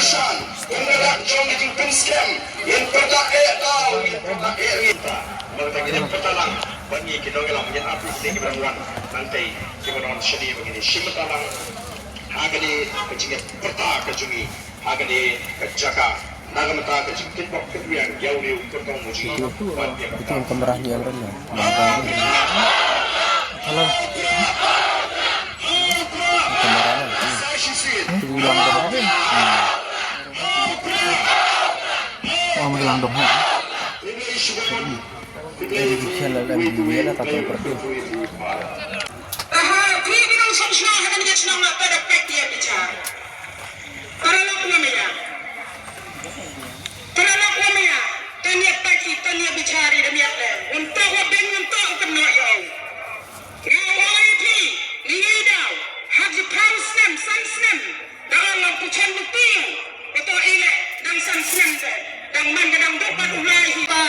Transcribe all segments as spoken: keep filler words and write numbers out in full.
Shan, kum ka dak jong ka jingpynskhem, ngin pyrta eh tau, ngin pyrta eh rit. Bad ka ngin pyrta lang, bad ngi ki nongïalam, ngin ap ïa ki briew wan, nangtei kiba don shane ba ngin ïa shim bynta lang ha kane ka jingpyrta ka jong ngi ha kane ka jaka. Na ka bynta ka jingkitbok kitrwiang ïa une u kyrtong u jong ngi, bad ïa ka kamera hi ang ren. Hello. Kamera na. Ulang dong. Oh, ulang dong ha. Ini di channel M D W lah, tapi pergi. Aha, phi ki nongshong shnong ha kane ka shnong la peit ïa bichar. Para lok wa maya. Para lok wa maya. Tang ïa peit, tang ïa bichar ïa da miat le. Ngam tok wa beng, ngam tok u kynnoh ïa u. Nga ong ïa phi, ngi daw ha ki phew snem, san snem. Da ong ong pyrshang bynta. Kato i leh dang san snem te, dang man ka dang duk bad u Blai hi ba.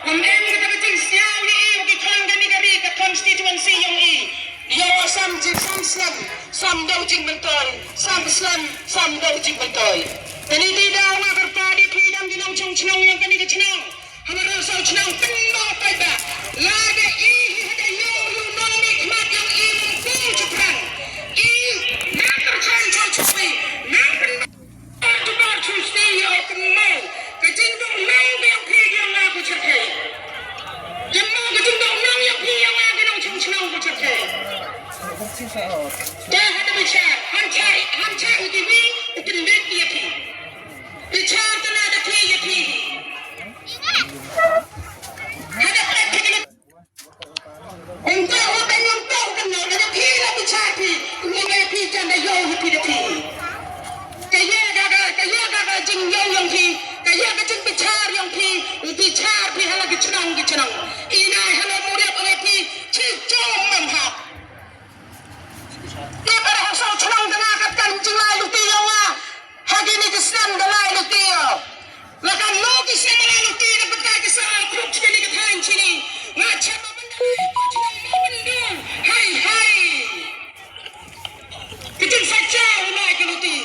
Ym em kata ka jingsngew ïa i, ki khon kane ka ri, ka constituency yong i. Ïoh sam jing sam slem, sam dei jingmyntoi, sam slem, sam dei jingmyntoi. Kane te daw nga kyrpad ïa phi dang ki nongshong shnong yong kane ka shnong. Haba rang saw shnong pynbor paidbah. Lada i hi hada ïoh ïoh nong mih khmat yong i mungkung chaphrang. I nang kyrchan chong chong i nang pynbor. Ar tu bar chu shnong ïa u pynmong. Ka jingdon nong biang phi biang la ku chaphrang. Ïa mo ka jingdon nong ïa phi ïa nga ki nongshong shnong ku chaphrang. Te hada bichar, han chai, han chai u ti wi, u pynbit ïa phi. Bichar te lada phi ïa phi. Hada phi phi. Ym tau u beng, ym tau u kynnoh, lada phi la bichar phi, ym ïa phi jan da ïoh ïa phi da phi. Ka ïa ka, ka, ka ïa ka, ka jingïoh yong phi, ka ïa ka jingbichar yong phi, u bichar phi ha la ki chnong ki chnong. I nai ha la Mawriap ïa phi, chi jong mam hap. Te para ha saw chnong da nga kat kan jinglai luti yong nga. Ha kine ki snem da lai luti ïa. La kan long ki snem lai luti da bynta ki sa khrup kine ki thaiñ kine. Nga chap ba bynta ki chnong ma bynta. Hai hai. Ki jingsacha u lai ki luti.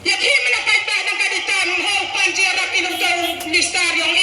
Ïa phi mynta paidbah dang ka di tam ho pan jia rap i nongtong minister yong